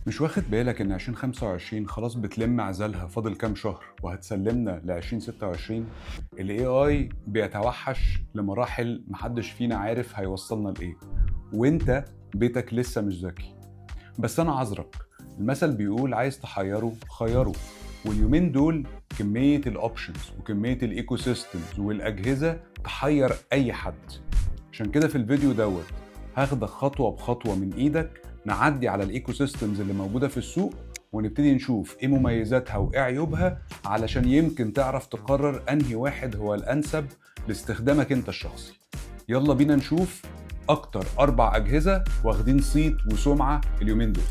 مش واخد بالك ان 2025 خلاص بتلم عزالها؟ فاضل كام شهر وهتسلمنا ل 2026. ال AI بيتوحش لمراحل محدش فينا عارف هيوصلنا لايه، وانت بيتك لسه مش ذكي. بس انا عذرك، المثل بيقول عايز تحيره خيره. واليومين دول كمية ال options وكمية ال ecosystems والاجهزة تحير اي حد. عشان كده في الفيديو دوت هاخدك خطوة بخطوة من ايدك، نعدي على ال ecosystems اللي موجودة في السوق ونبتدي نشوف ايه مميزاتها وايه عيوبها، علشان يمكن تعرف تقرر انهي واحد هو الانسب لاستخدامك انت الشخصي. يلا بينا نشوف اكتر اربع اجهزة واخدين صيت وسمعة اليومين دول.